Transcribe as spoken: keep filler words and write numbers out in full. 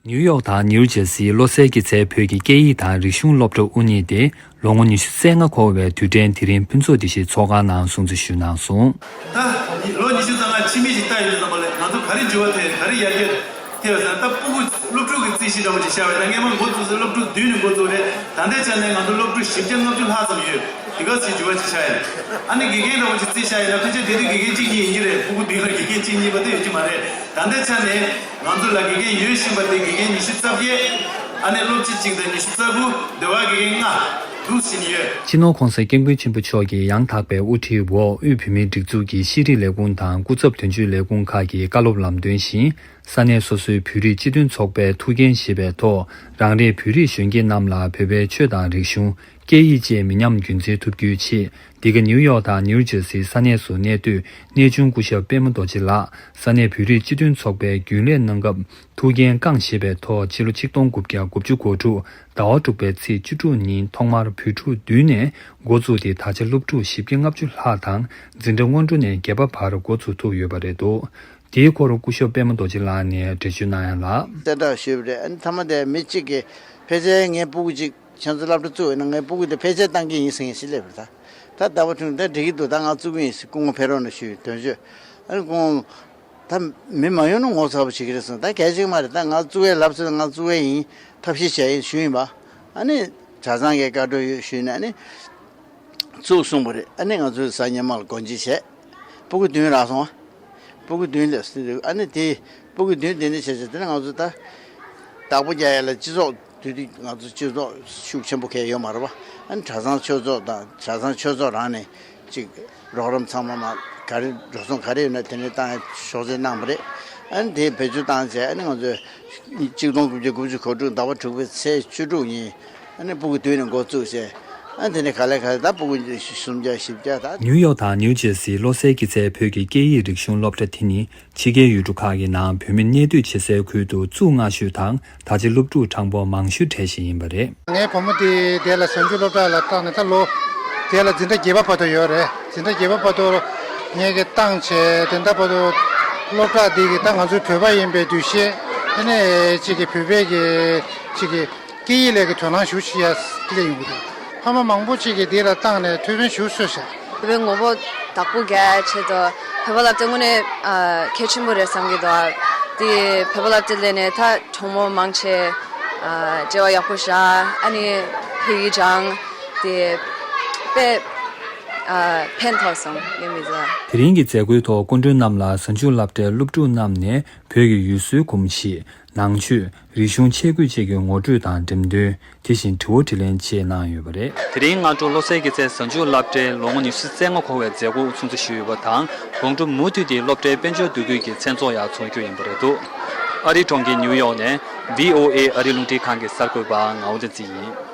ནིའུ་ཡོག་དང་ནིའུ་ཇར་སིའི་བློ་གསལ་དགེ་རྩའི་བོད་ཀྱི་སྐད་ཡིག་དང་རིག་གཞུང་སློབ་གྲྭ་དབུ་བརྙེས་ཏེ་ལོ་ངོ་ཉི་ཤུ་རྩ་ལྔ་འཁོར་བའི་དུས་དྲན་དེ་རིང་ཕུན་ཚོགས་སྡེ་བཞིའི་ཚོགས་ཁང་ནང་སྲུང་བརྩི་ཞུས་གནང་སོང་། ད་ལོ་ཉི་ཤུ་རྩ་ལྔ་ཕྱི་མིག་ཅིག་ལྟ་ཡོང་དུས་ཙམ་པ་ལ་ང་ཚོ་ག་རེ་འགྱུར་བ་ཐེབས་ག་རེ་ཡར་རྒྱས་ཐེབས་ཟེར་ན། ད་སྤུ་གུ་སློབ་ཕྲུག་གི་རྩིས་གཞི་འདྲ་བོ་ཅིག་ཤར་བས། ད་སྔས་མ་འགོ་བཙུགས་ས་སློབ་ཕྲུག་བདུན་ནས་འགོ་བཙུགས་རེད། ད་ལྟའི་ཆ་ནས་ང་ཚོ་སློབ་ཕྲུག་བཞི་བརྒྱ་ལྔ་བཅུ་ལྷག་ཙམ་ཡོད། དེ་ག་ཚོད་འགྱུར་བ་ཅིག་ཤར་ཡིན། ཨ་ནི་དགེ་རྒན་འདྲ་བོ་ཅིག་རྩིས་ཤར་ཡིན་ན་ཕལ་ཆེར་དེ་དུས་དགེ་རྒན་གཅིག་གཉིས་ཡིན་གྱི་རེད། སྤུ་གུ་བདུན་ལ་དགེ་རྒན་གཅིག་གཉིས་མ་གཏོགས་ཡོད་ཀྱི་མ་རེད། ད་ལྟའི་ཆ་ནས་ང་ཚོ་ལ་དགེ་རྒན་ཡོད་བཞིན་པ་དེ་དགེ་རྒན་ཉི་ཤུ་རྩ་བརྒྱད། ཨ་ནི་སློབ་སྤྱི་གཅིག་དང་ཉི་ཤུ་རྩ་དགུ། སྡེ་བ་དགེ་རྒན་ལྔ་འདུག་ཟིན་ཡོད། སྤྱི་ནོར་༸གོང་ས་༸སྐྱབས་མགོན་ཆེན་པོ་མཆོག་གི་ཡང་དག་པའི་དབུ་ཁྲིད་འོག་དབུས་བོད་མིའི་སྒྲིག་འཛུགས་ཀྱི་ཤེས་རིག་ལས་ཁུངས་དང་སྐུ་ཚབ་དོན་གཅོད་ལས་ཁུངས་ཁག་གི་བཀའ་སློབ་ལམ་སྟོན་བཞིན། ས་གནས་སོ་སོའི་བོད་རིགས་སྤྱི་མཐུན་ཚོགས་པས་ཐུགས་འགན་བཞེས་པའི་ཐོག་རང་རེའི་བོད་རིགས་གཞོན་སྐྱེས་རྣམས་ལ་བོད་པའི་ཆོས་དང་རིག་གཞུང་། སྐད་ཡིག་བཅས་མི་ཉམས་རྒྱུན་འཛིན་ཐུབ་རྒྱུའི་ཆེད། འདི་ག་ནིའུ་ཡོག་དང་ནིའུ་ཇར་སིའི་ས་གནས་སུ་གནས་སྡོད་གནས་ཆུང་སྐུ་ཞབས་པད་མ་རྡོ་རྗེ་ལགས་ས་གནས་བོད་རིགས་སྤྱི་མཐུན་ཚོགས་པའི་རྒྱུན་ལས་གནང་སྐབས་ཐུགས་འགན་བསྐྱངས་བཞེས་པའི་ཐོག་ཕྱི་ལོ་ཆིག་སྟོང་དགུ་བརྒྱ་དགུ་བཅུ་གོ་དྲུག་ཟླ་བ་དྲུག་པའི་ཚེས་བཅུ་དྲུག་ཉིན་ཐོག་མར་བོད་ཕྲུག་བདུན་ནས་འགོ་བཙུགས་ཏེ་ད་ཆ་སློབ་ཕྲུག་བཞི་བརྒྱ་ལྔ་བཅུ་ལྷག་དང་འཛིན་གྲྭ་སྔོན་འགྲོ་ནས་བརྒྱད་པ་བར་འགོ་ཚུགས་ཐུབ་ཡོད་པ་རེད་འདུག་དེའི་སྐོར་སྐུ་ཞབས་པད་མ་རྡོ་རྗེ་ལགས་ནས་འགྲེལ་བརྗོད་གནང་ཡ་ལ། གསལ་བསྒྲགས་ཞུས་པ་རེད། ཨ་ནི་མཐའ་མ་དེ་མི་གཅིག་གིས་ཕལ་ཆེར་ངའི་སྤུ་གུ་གཅིག་ཁྱེད་ཚོ་སློབ་གྲྭ་བཙུགས་ཡོད་ན་ངའི་སྤུ་གུ་དེ་ཕལ་ཆེར་བཏང་གི་ཡིན་ཟེར་མཁན་ཞིག་སླེབས་པ་རེད། ད་ད་ལྟ་བ་ཁྲུང་ད་འགྲིག་གི་འདུག་ད་ང་བཙུགས་ཀྱི་ཡིན་ཟེར་སྐུ་ངོ་ཕེབས་རོགས་གནང་ཞུས་དོན་བརྗོད། ཨ་ནི་ཁོང་ད་མི་མ་ཡོང་ན་ངོ་ཚ་པོ་བྱེད་ཀྱི་རེད་གསུངས། ད་གལ་ཆེ་གི་མ་རེད། ད་ང་བཙུགས་ཡས་ལབ་ཚོད་ང་བཙུགས་ཡས་ཡིན། ཐབས་ཤེས་བྱས་ཡིན་ཞུས་ཡིན་པ། ཨ་ནི་གྲྭ་ཚང་གི་བཀའ་འཁྲོལ་ཡོད་ཞུས་ནས་ཨ་ནི་བཙུགས་གསུངས་པ་རེད། ཨ་ནི་ང་ཚོའི་གཟའ་ཉི་མ་ལ་སྒོ་འབྱེད་བྱས། སྤུ་གུ་བདུན་རག་སོང་བ། སྤུ་གུ་བདུན་ལས་ཨ་ནི་དེ་སྤུ་གུ་བདུན་དེ་འདྲ་བྱས་བྱས་དེ་ནས་ང་ཚོ་ད་བདག་པོ་རྒྱག་ཡ་ལ་སྤྱི་ཚོགས་དུས་དུས་ང་ཚོ་སྤྱི་ཚོགས་ཤུགས་ཆེན་པོ་གས་ཡོད་མ་རེད་བ། ཨ་ནི་གྲྭ་ཚང་ཆོས་ཚོགས་དང་གྲྭ་ཚང་ཆོས་ཚོགས་རང་ནས་ཅིག་རོགས་རམ་ཚང་མ་མ་ག་རེ་འགྲོ་སོང་ག་རེ་ཡོད་ན་དེ་འདྲ་བཏང་ཡ་ཤོག་ཚད་གནང་བ་རེད། ཨ་ནི་དེ་བེད་སྤྱོད་བཏང་བྱས་ཨ་ནི་ང་ཚོས་གཅིག་སྟོང་དགུ་བརྒྱ་དགུ་བཅུ་གོ་དྲུག་ཟླ་བ་དྲུག་པའི་ཚེས་བཅུ་དྲུག་ཉིན་ཨ་ནི་སྤུ་གུ་བདུན་ནས་འགོ་བཙུགས་བྱས། ཨ་ནི་དེ་ནས་ག་ལེ་ག་ལེ་ད་སྤུ་གུ་སུམ་བརྒྱ་བཞི་བརྒྱ་ད། ནིའུ་ཡོག་དང་ནིའུ་ཇར་སིའི་བློ་གསལ་དགེ་རྩའི་བོད་ཀྱི་སྐད་ཡིག་རིག་གཞུང་སློབ་གྲྭ་དེ་ནི་ཕྱི་རྒྱལ་ཡུལ་གྲུ་ཁག་གི་ནང་བོད་མི་གནས་སྡོད་བྱེད་སའི་ཁུལ་དུ་བཙུགས་སྔ་ཤོས་དང་ད་ཆ་སློབ་ཕྲུག་གྲངས་འབོར་མང་ཤོས་གྲས་ཤིག་ཡིན་པ་རེད། ངའི་བུ་མོ་དེ་དེ་ལ་གཟའ་མཇུག་སློབ་གྲྭ་ལ་བཏང་ནས་ད་ལོ་དེ་ལ་འཛིན་གྲྭ་བརྒྱད་པ་བར་དུ་ཡོད་རེད། འཛིན་གྲྭ་བརྒྱད་པ་བར་དུ་ངས་ཀྱི་བཏང་བྱས་དེ་འདྲ་བར་དུ་སློབ་གྲྭ་འདི་གི་ད་ང་ཚོའི་བོད་པ་ཡིན་པའི་འདུ་ཤེས་དེ་ནས་ཅིག་གི་བོད་པའི་གི་ཅིག་གི་སྐད་ཡིག་ལས་ཀྱི་དོ་སྣང་ཞུ་ཤེས་ཡ་སླེབས་ཡོང་གི་འདུག་ཕ་མ་མང་པོ་ཅིག་གིས་འདི་ལ་བཏང་ནས་ཐུགས་ཕན་ཞུ་སོས་ཤག་བོད་པའི་ངོ་བོ་བདག་པོ་རྒྱག་ཆེད་དུ་བོད་པ་སློབ་གྲྭ་དངོས་གནས་ཨ་གལ་ཆེན་པོ་རེད་བསམ་གྱི་འདུག་དེ་བོད་པ་སློབ་གྲྭ་སླེབས་ནས་ད་གྲོགས་མོ་མང་ཆེ་ཨ་བརྩེ་བ་ཡག་པོ་བཞག་ཨ་ནི་བོད་ཡིག་སྦྱངས་དེ་དཔེ་ཨ་ཕན་ཐོགས་སོང་ངའི་མི་ཚེ། དེ་རིང་གི་མཛད་སྒོའི་ཐོག་སྐུ་མགྲོན་རྣམས་ལ་གཟའ་མཇུག་སློབ་གྲྭའི་སློབ་ཕྲུག་རྣམས་ནས་བོད་ཀྱི་ཡུལ་སྲོལ་གོམས་གཤིས། ནང་ཆོས། རིག་གཞུང་ཆས་གོས་བཅས་ཀྱི་ངོ་སྤྲོད་དང་འགྲེམས་སྟོན། དེ་བཞིན་དྲི་བ་དྲིས་ལན་བཅས་གནང་ཡོད་པ་རེད། དེ་རིང་སྔ་དྲོ་བློ་གསལ་དགེ་རྩའི་གཟའ་མཇུག་སློབ་གྲྭའི་ལོ་ངོ་ཉི་ཤུ་རྩ་ལྔ་འཁོར་བའི་མཛད་སྒོ་སྲུང་བརྩི་ཞུས་ཡོད་པ་དང་དགོང་དྲོ་མུ་མཐུད་དེ་སློབ་གྲྭའི་དཔལ་འབྱོར་འདུ་འགོད་ཀྱི་མཚན་ཚོགས་ཡང་འཚོགས་རྒྱུ་ཡིན་པ་རེད་འདུག་ཨ་རིའི་གྲོང་ཁྱེར་ནིའུ་ཡོག་ནས་བྷི་ཨོ་ཨེ་ཨ་རིའི་རླུང་འཕྲིན་ཁང་གི་གསར་འགོད་པ་ངག་དབང་བསྟན་འཛིན་ཡིན།